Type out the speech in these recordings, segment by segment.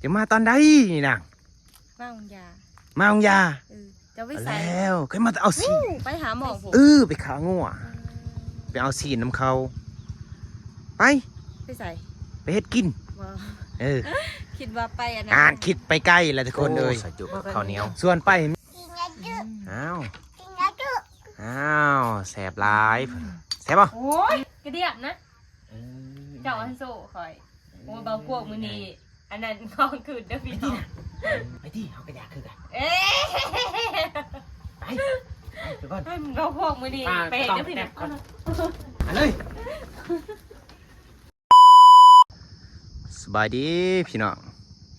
ຈະມາຕອນໃດນີ້ນາງ? ມາເອົາຢາ ມາເອົາຢາ. ເອີ ເຈົ້າໄປໃສ? ແລ້ວ ຂ້ອຍມາແຕ່ເອົາຊີ້ນ. ໄປຫາໝໍພຸ້ນ. ເອີ ໄປຂ້າງົວ ໄປເອົາຊີ້ນນຳເຂົາ. ໄປ ໄປໃສ? ໄປເຮັດກິນ. ບໍ່ ເອີ ຄິດວ່າໄປອັນນັ້ນ ອ່ານ ຄິດໄປໄກແລ້ວທຸກຄົນເອີຍ. ໂອ້ ສາຍຈຸກັບເຂົ້າໜຽວ ຊວນໄປ. ອ້າວ ອ້າວ ແຊບຫຼາຍ. ແຊບບໍ່? ໂອ້ຍ ກະດຽບນະ. ເອີ ເຈົ້າອັນໂຊຂ້ອຍ. ໂອ້ຍ ເບົາພວກມື້ນີ້ ອັນນັ້ນຂອງຂຶ້ນເດີພີ່ນ້ອງ. ໄປຕິ ເຮົາກໍຢາກຄືກັນ. ເອີ ໄປ ໄປທຸກຄົນ. ເບົາພວກມື້ນີ້ແປກເດີພີ່ນ້ອງ. ມາເລີຍ. ສະບາຍດີພີ່ນ້ອງ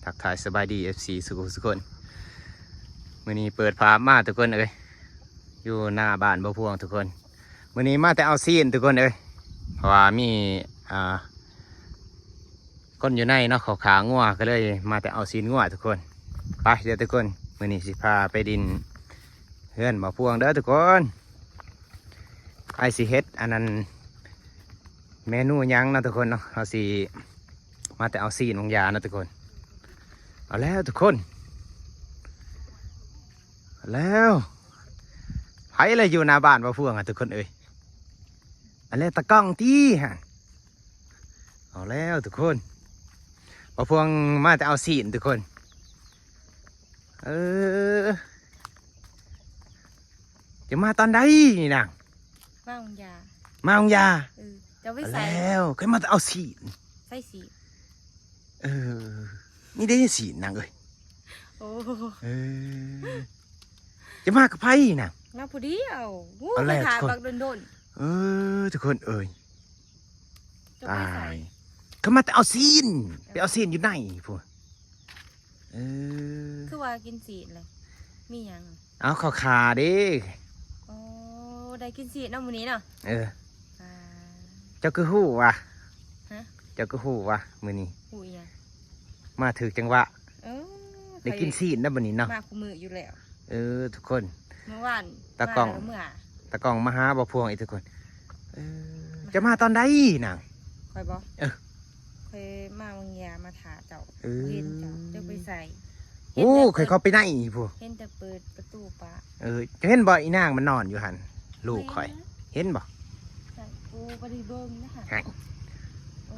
ທັກທາຍສະບາຍດີ ເອັຟຊີ ສຸກໆຄົນ. ມື້ນີ້ເປີດພາບມາທຸກຄົນເອີຍ ຢູ່ໜ້າບ້ານເບົາພວງທຸກຄົນ. ມື້ນີ້ມາແຕ່ເອົາຊີ້ນທຸກຄົນເອີຍ ເພາະວ່າມີ ອ່າ ຄົນຢູ່ໃນເນາະ ເຂົາຂ້າງົວ ກໍເລີຍມາແຕ່ເອົາຊີ້ນງົວທຸກຄົນ. ໄປເດີທຸກຄົນ ມື້ນີ້ຊິພາໄປດິນເຮືອນເບົາພວງເດີທຸກຄົນ. ອ້າຍຊິເຮັດອັນນັ້ນ ເມນູຫຍັງເນາະທຸກຄົນເນາະ. ເຮົາຊິມາແຕ່ເອົາຊີ້ນເອົາຢາເນາະທຸກຄົນ. ເອົາແລ້ວທຸກຄົນ ເອົາແລ້ວ. ໃຜລະຢູ່ໜ້າບ້ານເບົາພວງອະທຸກຄົນເອີຍ? ອັນແລະຕາກ້ອງຕິຫັ້ນ. ເອົາແລ້ວທຸກຄົນ ເບົາພວງມາແຕ່ເອົາຊີ້ນທຸກຄົນ. ເອີ ຈະມາຕອນໃດນີ້ນາງ? ມາເອົາຢາ ມາເອົາຢາ. ເອີ ເຈົ້າໄປໃສ? ແລ້ວ ຂ້ອຍມາແຕ່ເອົາຊີ້ນ. ໃສຊີ້ນ? ເອີ ນີ້ເດ້ຊີ້ນນາງເອີຍ. ໂອ້ ເອີ ຈະມາກັບໃຜນາງ? ມາຜູ້ດຽວ. ໂອ້ ເອົາແລ້ວ ຂ້ອຍຖ້າບັກດົນໆ. ເອີ ທຸກຄົນເອີຍ ຕາຍ ຂ້ອຍມາແຕ່ເອົາຊີ້ນ ໄປເອົາຊີ້ນຢູ່ໃນພຸ້ນ. ເອີ ຄືວ່າກິນຊີ້ນລະ ມີຫຍັງ? ເອົາ ເຂົ້າຂາເດ້. ໂອ້ ໄດ້ກິນຊີ້ນເນາະມື້ນີ້ເນາະ. ເອີ ອ່າ ເຈົ້າຄືຮູ້ວະ? ຮະ? ເຈົ້າຄືຮູ້ວະມື້ນີ້? ຮູ້ອີ່ຫຍັງ? ມາຖືກຈັງຫວະ. ເອີ ໄດ້ກິນຊີ້ນນະບັດນີ້ເນາະ ມາຄູ່ມື້ຢູ່ແລ້ວ. ເອີ ທຸກຄົນ ມື້ວານຕາກ້ອງ ຕາກ້ອງມາຫາເບົາພວງອີກທຸກຄົນ. ເອີ ຈະມາຕອນໃດນາງ? ຂ້ອຍບໍ່? ເອີ ຂ້ອຍມາວາງຢາມາຖ້າເຈົ້າ. ເອີ ເຫັນເຈົ້າ ເຈົ້າໄປໃສ? ໂອ້ ຂ້ອຍເຂົ້າໄປໃນພຸ້ນ ເຫັນແຕ່ເປີດປະຕູປະ. ເອີ ເຈົ້າເຫັນບໍ່ ອີນາງມັນນອນຢູ່ຫັ້ນ ລູກຂ້ອຍ ເຫັນບໍ່? ໂອ້ ບໍ່ໄດ້ເບິ່ງນະ.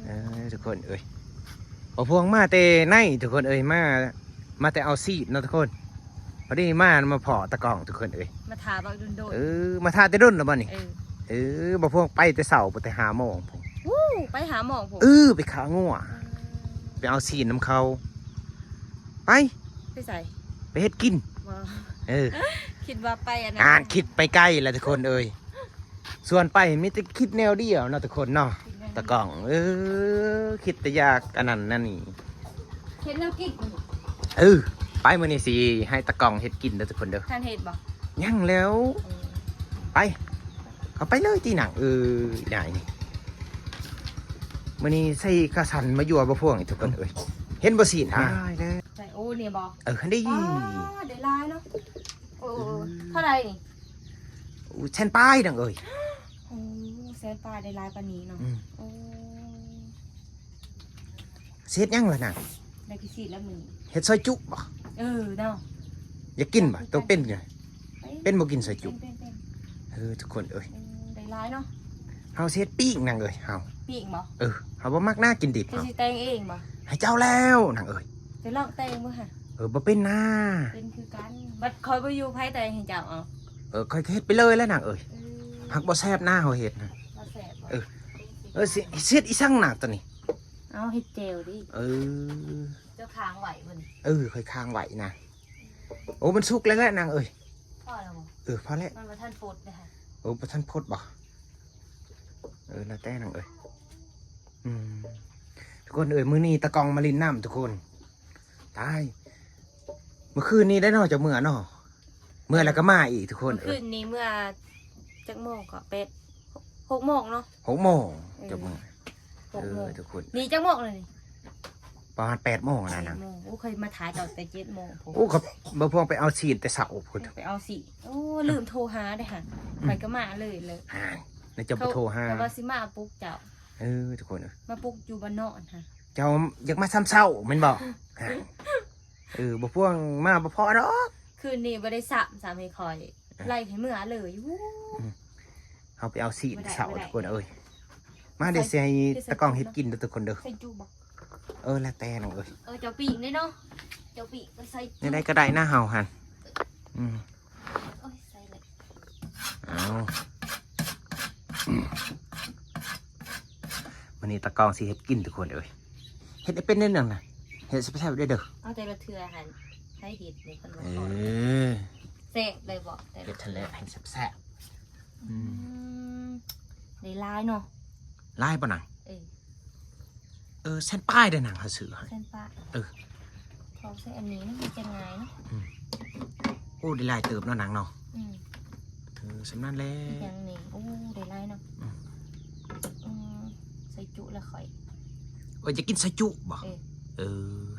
ເອີ ທຸກຄົນເອີຍ ເບົາພວງມາແຕ່ໃນທຸກຄົນເອີຍ ມາ ມາແຕ່ເອົາຊີ້ນເນາະທຸກຄົນ. ພໍດີມາ ມາພໍ້ຕາກ້ອງທຸກຄົນເອີຍ ມາຖ້າບັກດົນໆ. ເອີ ມາຖ້າແຕ່ດົນແລ້ວບໍ່ນີ້? ເອີ ເອີ ເບົາພວງໄປແຕ່ເຊົ້າ ໄປແຕ່ຫ້າໂມງພຸ້ນ. ໂອ້ ໄປຫ້າໂມງພຸ້ນ. ເອີ ໄປຂ້າງົວ ໄປເອົາຊີ້ນນຳເຂົາ. ໄປ ໄປໃສ? ໄປເຮັດກິນ. ບໍ່ ເອີ ຄິດວ່າໄປອັນນັ້ນ ອ່ານ ຄິດໄປໄກແລ້ວທຸກຄົນເອີຍ. ຊວນໄປມີແຕ່ຄິດແນວດຽວເນາະທຸກຄົນເນາະ ຕາກ້ອງ. ເອີ ຄິດແຕ່ຢາກອັນນັ້ນອັນນີ້ ເຮັດແນວກິນ. ເອີ ໄປ ມື້ນີ້ຊິໃຫ້ຕາກ້ອງເຮັດກິນເດີທຸກຄົນເດີ. ທ່ານເຮັດບໍ່? ຍັງແລ້ວ. ເອີ ໄປ ເຂົ້າໄປເລີຍຕິນາງ. ເອີ ອີນາງນີ້ ມື້ນີ້ໃສ່ຂາສັ້ນມາຍົວເບົາພວງອີກທຸກຄົນເອີຍ. ເຫັນບໍ່ຊີ້ນ? ອ້າຍແລ້ວ ໃສ່ ໂອ້ ນີ້ບໍ່? ເອີ ຫັ້ນເດ້. ອໍ ໄດ້ຫຼາຍເນາະ. ໂອ້ ເທົ່າໃດນີ້? ໂອ້ ແສນປາຍນາງເອີຍ. ໂອ້ ແສນປາຍ ໄດ້ຫຼາຍປານນີ້ເນາະ. ອືມ ໂອ້ ຊິເຮັດຫຍັງລະນາງ? ໄດ້ກິນຊີ້ນແລ້ວມື້ນີ້ ເຮັດຊອຍຈຸບໍ່? ເອີເນາະ ຢາກກິນບໍ່? ໂຕເປັນຢູ່ ເປັນບໍ່ກິນຊອຍຈຸ? ເປັນໆໆ. ເອີ ທຸກຄົນເອີຍ ໂອ້ ໄດ້ຫຼາຍເນາະ. ເຮົາຊິເຮັດປີ້ງນາງເອີຍ ເຮົາ ປີ້ງບໍ່? ເອີ ເຮົາບໍ່ມັກນາກິນດິບ. ເຮົາຊິແຕ່ງເອງບໍ່? ໃຫ້ເຈົ້າແລ້ວນາງເອີຍ. ຈະລອງແຕ່ງເບິ່ງຫາ. ເອີ ບໍ່ເປັນນາ. ເປັນຄືກັນ ບັດຂ້ອຍບໍ່ຢູ່ ໃຜແຕ່ງໃຫ້ເຈົ້າເອົາ? ເອີ ຂ້ອຍກໍເຮັດໄປເລີຍແຫຼະນາງເອີຍ. ເອີ ຫາກບໍ່ແຊບນາ ເຮົາເຮັດນະ. ບໍ່ແຊບບໍ່? ເອີ ເອີ ຊິ ຊິເຮັດອີສັງນາງໂຕນີ້? ເອົາ ເຮັດແຈ່ວຕິ. ເອີ ເຈົ້າຄ້າງໄວ້ບໍ່ນີ້? ເອີ ຂ້ອຍຄ້າງໄວ້ນາ. ໂອ້ ມັນສຸກແລ້ວແຫຼະນາງເອີຍ. ພໍແລ້ວບໍ່? ເອີ ພໍແລ້ວ. ມັນບໍ່ທັນຟົດເດ້. ໂອ້ ບໍ່ທັນຟົດບໍ່? ເອີ ແລ້ວແຕ່ນາງເອີຍ. ອືມ ທຸກຄົນເອີຍ ມື້ນີ້ຕາກ້ອງມາຫຼິ້ນນ້ຳທຸກຄົນ. ຕາຍ ມື້ຄືນນີ້ໄດ້ເນາະ ເຈົ້າເມືອເນາະ. ເມືອແລ້ວກໍມາອີກທຸກຄົນ. ມື້ຄືນນີ້ເມືອຈັກໂມງກໍ ແປດ ຫົກໂມງເນາະ. ຫົກໂມງ ເອີ ເຈົ້າເມືອ. ຫົກໂມງ ເອີ ທຸກຄົນ. ນີ້ຈັກໂມງແລ້ວນີ້? ປະມານແປດໂມງນະນາງ. ແປດໂມງ. ໂອ້ ຂ້ອຍມາຖ້າເຈົ້າແຕ່ເຈັດໂມງພຸ້ນ. ໂອ້ ກໍເບົາພວງໄປເອົາຊີ້ນແຕ່ເຊົ້າພຸ້ນ. ໄປເອົາຊີ້ນ. ໂອ້ ລືມໂທຫາເດ້ຫະ. ອືມ ຂ້ອຍກໍມາເລີຍ ເລີຍ. ຫາ ແລ້ວເຈົ້າບໍ່ໂທຫາ? ເຂົາວ່າຊິມາປຸກເຈົ້າ. ເອີ ທຸກຄົນເອີຍ ມາປຸກຢູ່ບ່ອນນອນຫະ. ເຈົ້າຢາກມາຊຳເຊົ້າແມ່ນບໍ່? ຫາ ເອີ ບໍ່ພວງມາບໍ່ພໍດອກ ຄືນນີ້ບໍ່ໄດ້ຊ້ຳ ຊ້ຳໃຫ້ຂ້ອຍ ອ່ະ ໄລ່ໃຫ້ເມືອເລີຍ. ອູ້ ອືມ ເຮົາໄປເອົາຊີ້ນ ບໍ່ໄດ້ ເຊົ້າ ບໍ່ໄດ້ ທຸກຄົນເອີຍ. ມາ ໃສ່ ເດ ຊິໃຫ້ ໃສ່ ຕາກ້ອງເຮັດກິນເດີທຸກຄົນເດີ. ໃສ່ຈຸບໍ່? ເອີ ແລ້ວແຕ່ນ້ອງເອີຍ. ເອີ ເຈົ້າປີ້ງເດ້ເນາະ ເຈົ້າປີ້ງກໍໃສ່ຈຸ ແນວໃດກໍໄດ້ນະເຮົາຫັ້ນ. ອືມ ໂອ້ຍ ໃສ່ເລີຍ. ເອົາ ມື້ນີ້ຕາກ້ອງຊິເຮັດກິນທຸກຄົນເອີຍ. ເຮັດໃຫ້ເປັນແນວນັ້ນນະ ເຮັດແຊບໆເດີ. ເອົາແຕ່ລະເທື່ອຫັ້ນໃຜເຮັດນີ້ ເພິ່ນບໍ່ ເອີ ຂໍ ແຊບເລີຍບໍ່? ແຕ່ລະເທື່ອ ເຮັດຫັ້ນແຫຼະໃຫ້ແຊບໆ. ອືມ ອືມ ໄດ້ຫຼາຍເນາະ. ຫຼາຍບໍ່ນາງ? ເອີ ເອີ ແສນປາຍເດ້ນາງ ເຮົາຊື້ໃຫ້ ແສນປາຍ. ເອີ ຂອງໃສ່ອັນນີ້ມັນຈະງ່າຍເນາະ. ອືມ ໂອ້ ໄດ້ຫຼາຍເຕີບເນາະນາງເນາະ. ອືມ ເອີ ສ່ຳນັ້ນແຫຼະ ອີຫຍັງນີ້. ໂອ້ ໄດ້ຫຼາຍເນາະ. ອືມ ອືມ ຊອຍຈຸລະຂ້ອຍ. ເອີ ຢາກກິນຊອຍຈຸບໍ່? ເອີ ເອີ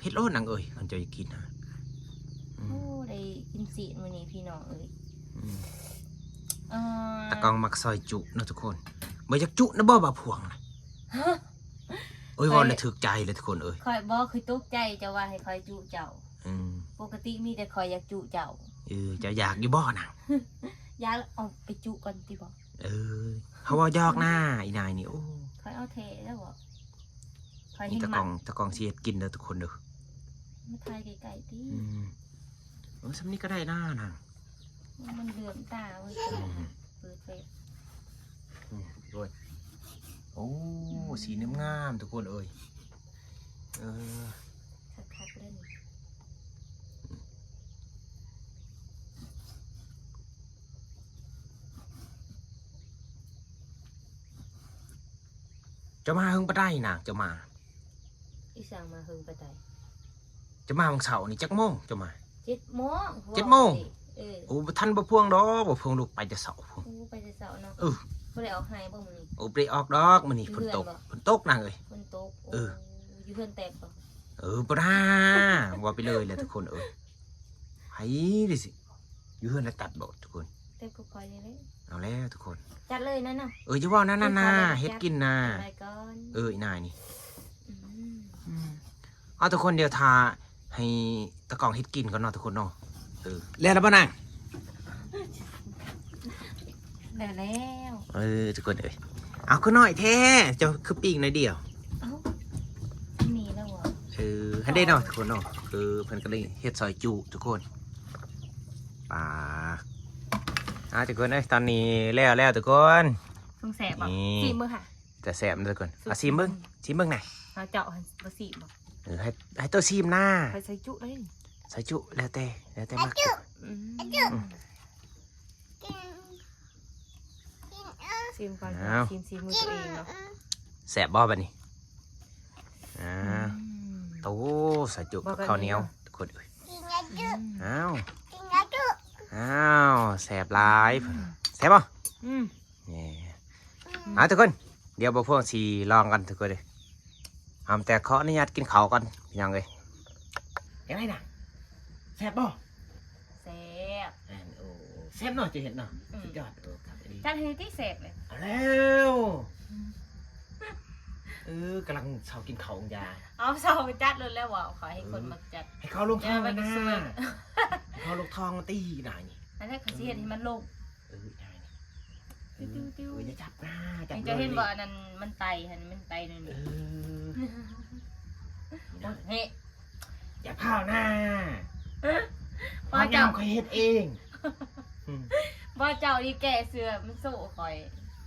ເຮັດໂລດນາງເອີຍ ຄັນເຈົ້າຢາກກິນນະ. ອືມ ໂອ້ ໄດ້ກິນຊີ້ນມື້ນີ້ພີ່ນ້ອງເອີຍ. ອືມ ເອີ ຕາກ້ອງມັກຊອຍຈຸເນາະທຸກຄົນ. ບໍ່ຢາກຈຸນະບໍ່ ບ່າວພວງນະ? ຮະ ໂອ້ຍ ຂ້ອຍ ເວົ້າແລ້ວຖືກໃຈເລີຍທຸກຄົນເອີຍ. ຂ້ອຍບໍ່ ຂ້ອຍຕົກໃຈເຈົ້າວ່າໃຫ້ຂ້ອຍຈຸເຈົ້າ. ອືມ ປົກກະຕິມີແຕ່ຂ້ອຍຢາກຈຸເຈົ້າ. ເອີ ເຈົ້າຢາກຢູ່ບໍ່ນະ? ຢາກ ເອົາໄປຈຸກ່ອນຕິບໍ່? ເອີ ເຮົາເວົ້າຢອກນາ ອີນາຍນີ້. ໂອ້ ຂ້ອຍເອົາແທ້ແລ້ວບໍ່? ຂ້ອຍ ນີ້ ເຮັດ ຕາກ້ອງ ຕາກ້ອງຊິເຮັດກິນເດີທຸກຄົນເດີ. ມາຖ່າຍໃກ້ໆຕິ. ອືມ ເອີ ສ່ຳນີ້ກໍໄດ້ນານາງ. ມັນເຫຼືອມຕາເວີຍ. ອືມ ເປີດເຟສ. ອືມ ໂອ້ຍ ໂອ້ ອືມ ສີງາມໆ ທຸກຄົນເອີຍ. ເອີ ຄັກໆເລີຍນີ້. ເຈົ້າມາເຫິງປານໃດນາງ ເຈົ້າມາ? ອີ່ສັງມາເຫິງປານໃດ? ເຈົ້າມາມື້ເຊົ້ານີ້ຈັກໂມງເຈົ້າມາ? ເຈັດໂມງ. ເຈັດໂມງ? ເອີ ໂອ້ ບໍ່ທັນບ່າວພວງດອກ ບ່າວພວງລຸກໄປແຕ່ເຊົ້າ. ໂອ້ ໄປແຕ່ເຊົ້າເນາະ. ເອີ ບໍ່ໄດ້ອອກໄຮ່ບໍ່ມື້ນີ້? ໂອ້ ບໍ່ໄດ້ອອກດອກມື້ນີ້ ຢູ່ເຮືອນບໍ່? ຝົນຕົກ ຝົນຕົກນາງເອີຍ. ຝົນຕົກ. ເອີ ໂອ້ ຢູ່ເຮືອນແຕກບໍ່? ເອີ ບໍ່ໄດ້ ເວົ້າໄປເລີຍແຫຼະທຸກຄົນເອີຍ. ໃຜໄດ້ຊິ ຢູ່ເຮືອນລະຕັດບໍ່ທຸກຄົນ? ແຕ່ກໍຂ້ອຍນີ້ແຫຼະ. ເອົາແລ້ວທຸກຄົນ ຈັດເລີຍນະເນາະ. ເອີ ຢ່າເວົ້ານັ້ນນະ ເຮັດກິນນະ. ເອີ ອີນາຍນີ້. ອືມ ເອົາທຸກຄົນ ດຽວຖ້າໃຫ້ຕາກ້ອງເຮັດກິນກ່ອນເນາະທຸກຄົນເນາະ. ເອີ ແລ້ວລະບໍ່ນາງ? ແລ້ວແລ້ວ. ເອີ ທຸກຄົນເອີຍ ເອົາ ຄືນ້ອຍແທ້ ເຈົ້າຄືປີ້ງໜ້ອຍດຽວ. ເອົ້າ ມີແລ້ວຫວາ? ເອີ ຫັ້ນເດ້ເນາະທຸກຄົນເນາະ. ເອີ ເພິ່ນກໍເລີຍເຮັດຊອຍຈຸທຸກຄົນ. ປາ ອ່າ ທຸກຄົນເອີຍ ຕອນນີ້ແລ້ວແລ້ວທຸກຄົນ. ສົງແຊບບໍ່? ຊີມເບິ່ງຫາ ຈະແຊບເດີທຸກຄົນ. ເອົາຊີມເບິ່ງ ຊີມເບິ່ງນະ. ເອົາເຈົ້າຫັ້ນບໍ່ຊີມບໍ່? ເອີ ໃຫ້ ໃຫ້ໂຕຊີມນາ. ຂ້ອຍໃສ່ຈຸເດ້ ໃສ່ຈຸ ແລ້ວແຕ່ ແລ້ວແຕ່ມັກ. ອືມ ຊີມກ່ອນ ຊີມ ຊີມມືຕົວເອງເນາະ. ແຊບບໍ່ບັດນີ້? ອ່າ ອືມ ໂຕ ໃສ່ຈຸກັບເຂົ້າໜຽວ ທຸກຄົນເອີຍ. ອືມ ອ້າວ ອ້າວ ແຊບຫຼາຍ. ອືມ ແຊບບໍ່? ອືມ ນີ້ ມາທຸກຄົນ ດຽວບ່າວພວງຊິລອງກັນທຸກຄົນເອີຍ. ເອົາ ແຕ່ຂໍອະນຸຍາດກິນເຂົ້າກ່ອນພີ່ນ້ອງເອີຍ. ຈັ່ງໃດນະ? ແຊບບໍ່? ແຊບ. ແມ່ນ ໂອ້ ແຊບເນາະ ເຈົ້າເຮັດເນາະ. ອືມ ສຸດຍອດ. ໂອ້ ຄັກອີ່ຫຼີ. ຈັດໃຫ້ຕິ ແຊບເລີຍ. ເອົາແລ້ວ. ເອີ ກຳລັງເຊົາກິນເຂົ້າຢາ. ເອົາ ເຊົາຈັດໂລດແລ້ວ ເວົ້າ ຂໍໃຫ້ຄົນມັກຈັດ. ເອີ ໃຫ້ເຂົາລົງທ້ອງນະ ໃຫ້ເຂົາລົງທ້ອງຕິນະນີ້. ອັນນັ້ນເຂົາຊິເຮັດໃຫ້ມັນລົງ. ເອີ ອີນາຍນີ້. ຕິວໆໆ. ເອີ ຢ່າຈັບນາ ຈັບເລີຍ. ເຈົ້າເຫັນບໍ່ ອັນນັ້ນມັນໄຕຫັ້ນ ມັນໄຕນັ້ນ. ເອີ ເຮັດ ຢ່າພ້າວນາ. ບໍ່ ເຈົ້າ ຂ້ອຍເຮັດເອງ. ອືມ ບໍ່ ເຈົ້ານີ້ແກະເສື້ອມັນໂຊຂ້ອຍ.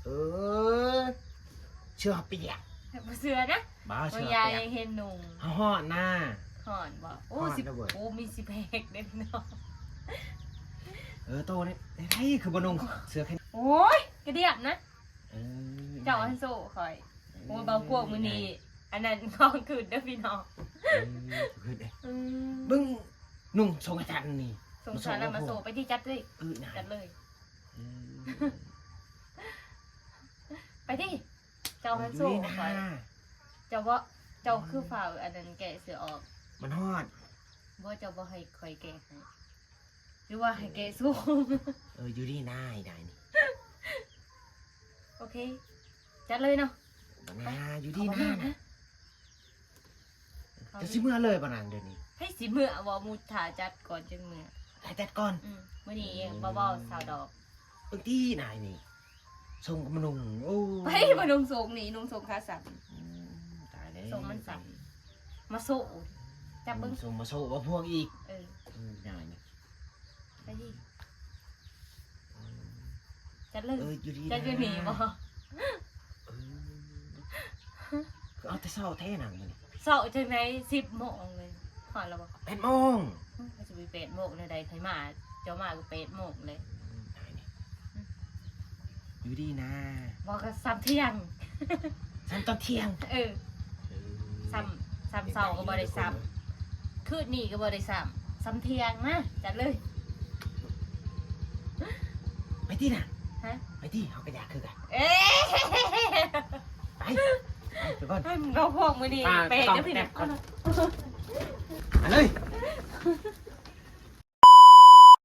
ເອີ ເສື້ອປຽກ. ບໍ່ເຊື່ອນະ. ບໍ່ເຊື່ອ ຢາຍເຫັນນຸ່ງ. ເຮົາຮ້ອນນາ. ຮ້ອນບໍ່? ໂອ້ ຊິ ໂອ້ ມີຊິແພກເດ້ພີ່ນ້ອງ. ເອີ ໂຕນີ້ ໃຜຄືບໍ່ນຸ່ງເສື້ອແຂນ? ໂອ້ຍ ກະດຽບນະ. ເອີ ເຈົ້າອັນໂຊຂ້ອຍ. ເອີ ໂອ້ຍ ເບົາພວກມື້ນີ້ ອັນນັ້ນຂອງຂຶ້ນເດີພີ່ນ້ອງ. ເອີ ຂຶ້ນເດ້. ອືມ ເບິ່ງນຸ່ງຊົງອາຈານນີ້ ຊົງອາຈານ ມາໂຊ ມາໂຊ ໄປທີ່ ຈັດເລີຍ. ເອີ ຈັດເລີຍ. ເອີ ໄປທີ່ ເຈົ້າຫັ້ນໂຊຂ້ອຍ. ເຈົ້າບໍ່ ເຈົ້າຄືຟ້າວອັນນັ້ນແກະເສື້ອອອກ. ມັນຮ້ອນ. ບໍ່ ເຈົ້າບໍ່ໃຫ້ຂ້ອຍແກະໃຫ້ ຫຼືວ່າໃຫ້ແກະສູງ? ເອີ ຢູ່ນີ້ນາ ໄດ້ນີ້. ໂອເຄ ຈັດເລີຍເນາະ. ນາ ຢູ່ນີ້ນາ. ຈະຊິເມືອເລີຍບໍ່ນາງດຽວນີ້? ໃຜຊິເມືອເວົ້າ ໝູ່ຖ້າຈັດກ່ອນຈຶ່ງເມືອ. ຖ້າຈັດກ່ອນ. ອືມ ມື້ນີ້ ອືມ ເບົາໆ ຊາວດອກ. ເບິ່ງຕິນາຍນີ້ ຊົງກໍມານຸ່ງ. ໂອ້ ໃຜມານຸ່ງຊົງນີ້? ນຸ່ງຊົງຂາສັ້ນ. ອືມ ຕາຍແລ້ວ ຊົງມັນສັ້ນ. ມາໂຊະ ຈັບເບິ່ງ. ຊົງມາໂຊະວ່າພວກອີກ. ເອີ ອືມ ນາຍນີ້ ໄປດີ. ອືມ ຈັດເລີຍ. ເອີ ຢູ່ດີ ຈັດຢູ່ນີ້ບໍ່? ເອີ ຄືເອົາແຕ່ເຊົ້າແທ້ນາງມື້ນີ້. ເຊົ້າຈັ່ງໃດ? ສິບໂມງເລີຍ. ຮອດແລ້ວບໍ່? ແປດໂມງ. ອືມ ກໍຊິໄປແປດໂມງແນວໃດ? ຂ້ອຍມາ ເຈົ້າມາກໍແປດໂມງເລີຍ. ອືມ ຢູ່ດີນາ. ບໍ່ ກໍສ່ຳທ່ຽງ. ສ່ຳຕອນທ່ຽງ. ເອີ ເອີ ສ່ຳ ສ່ຳເຊົ້າກໍບໍ່ໄດ້ສ່ຳ ຄືນນີ້ກໍບໍ່ໄດ້ສ່ຳ ສ່ຳທ່ຽງ. ມາ ຈັດເລີຍ. ໄປຕິນາ. ຮະ? ໄປຕິ ເຮົາກໍຢາກຄືກັນ. ເອີ ໄປ ໄປກ່ອນ. ເຮົາພວກມື້ນີ້ ອ່າ ແປກເດີພີ່ນ້ອງ. ມາເລີຍ.